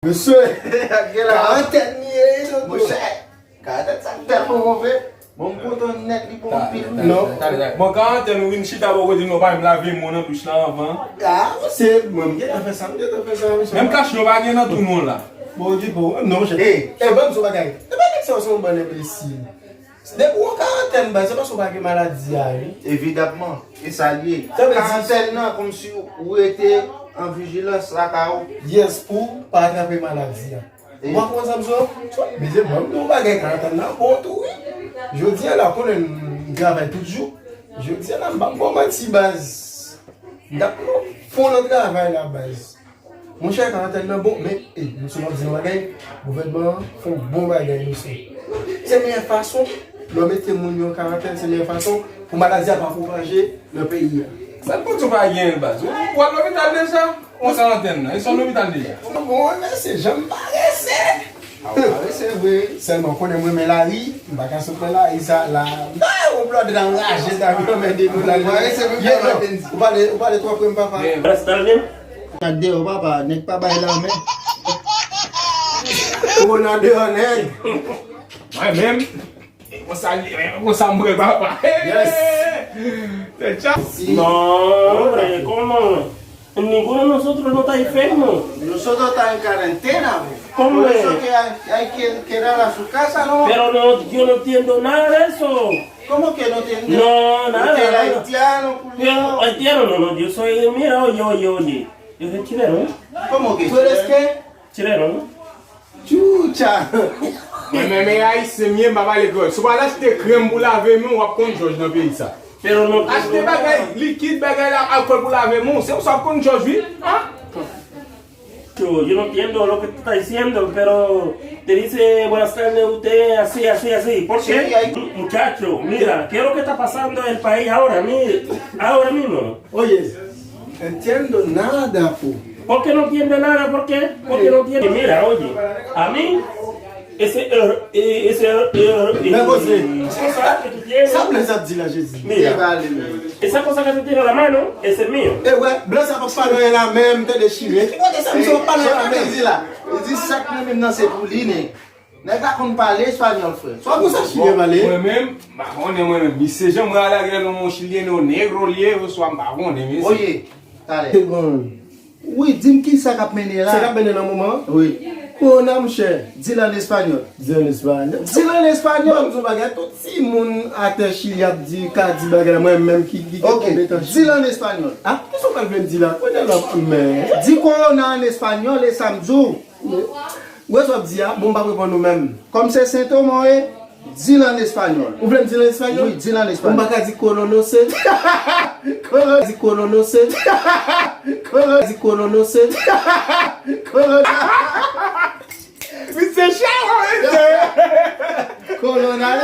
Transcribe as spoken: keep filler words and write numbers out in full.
Mesye, karantèn li ye, tonton. Monchè, karantèn sa tèlman move. Bon, m kontan nèt li bon anpil, wi. Non. Bon, karantèn ou vin chita bò kote nou, pa menm lave men w nan douch la anvan. Ah, se mwen, m gentan fè sa, m gentan fè sa, mesye. Menm kachnen w pa gen nan tou non la. Bon, di bon, non, monchè. Ey, ey, ban m di w bagay. E pa nèg sa yo se yon bann enbesil. Depi w an karantèn, baz, se paske w pa gen maladi a, wi. Evidamman, e sa l ye. Sa vle di karantèn nan, kòmsi ou rete an vijilans lakay ou. Yes, pou w pa atrape maladi a. Ou pa konprann sa m di w? Mesye, ban m di w yon bagay, karantèn nan bon tou, wi. Jodi a la, konnen m travay tout jou. Jodi a la, m p ap ba w manti, baz. M t ap fè yon lòt travay la, baz. Monchè, karantèn nan bon, men, e, mesye, m ap di nou bagay, gouvènman an fè yon bon bagay, mesye. Se meyè fason, lè w mete moun yo an karantèn, se meyè fason pou maladi a pa pwopaje nan peyi a. Sa k pou di w pa gen l, baz? Ou, ou al lopital deja? Ou an karantèn nan? E se yon lopital deja? Bon, mwen, mesye, jan m parese. A, w parese vre. Sèlman, w konnen m renmen lari, m pa ka sot nan lari sa la. Ah, yon blòd anraje, sa vin anmède nou la. Ou parese vre, Martens. Ou pale, ou pale twò pre m, papa. Rasta l menm? Nèg deyò, papa, nèg pa bay lanmen. Kowona deyò, nèg. Mwen menm, e konsa, e konsa m pran papa. Yes. Tèt chaje. Non, frè, kòman? Ninguno de nosotros no está enfermo. Nosotros estamos en cuarentena, ve. ¿Cómo es? Por eso que hay, hay que quedar a su casa, ¿no? Pero no, yo no entiendo nada de eso. ¿Cómo que no entiende? No, nada, nada. Usted es haitiano, culiao. Yo, haitiano, no, no, yo soy, mira, oye, oye, oye. Yo soy chileno, ¿eh? ¿Cómo que chileno? ¿Tú eres qué? Chileno, ¿no? Chucha! Mwen menm e ayisyen m ye, m pa pale kreyòl. Si w al achte krèm pou lave men w, w ap konn jòj nan peyi sa. Pero no, achte bagay likid, bagay la, alkòl pou lave men w, se pou sa w ap konn jòj, wi. Ah! Yo, yo no entiendo lo que tú estás diciendo, pero te dice, "Buenas tardes, usted así, así, así." ¿Por qué? Sí, hay. Muchacho, mira, ¿qué es lo que está pasando en el país ahora, mi-, ahora mismo? Oye, entiendo nada, po. ¿Por qué no entiende nada? ¿Por qué? ¿Por qué no entiende? Mira, oye, a mí, ese, eh, eh, ese, eh, eh, cosa que tú tienes. Sa Blaise ap di la, Jezi. Mira, esa cosa que tú tienes en la mano, ese es mío. E wè, Blaise ap pale nan la men, m tande chilyen. Ki kote sa, misye ap pale nan la men? Sa Blaise di la. Li di sa k nan men m nan se pou li, nèg. Nèg la konn pale espanyòl, frè. Swa pou sa chilyen pale. Mwen menm, m pa konnen mwen menm. Misye jan mwen alagè non, mon chilyen, non, negro li ye, oswa m pa konnen, mesye. Oye, talè. Se bon. Wi, di m ki sa k ap mennen la. Sa k ap mennen nan moman an? Wi. Kowona, monchè. Di l an espanyòl. Di l an espanyòl. Di l an espanyòl. Ban m di w bagay, tout timoun atè Chili ap di, ka di bagay la, mwen menm ki, ki gen konpetan Chili. Di l an espanyòl. Ah, kisa w pral vle m di la? Kounye a la, men. Di kowona an espanyòl, e sa m di w. Wè sa w ap di a, bon, m p ap reponn ou menm. Kòm se Sen Toma w ye, di l an espanyòl. Ou vle m di l an espanyòl? Wi, di l an espanyòl. Ou m pa ka di kolono se. Kolo-, di kolono se. Kolo-, di kolono se. Kolo-, Misye chawo, mesye. Kolonal.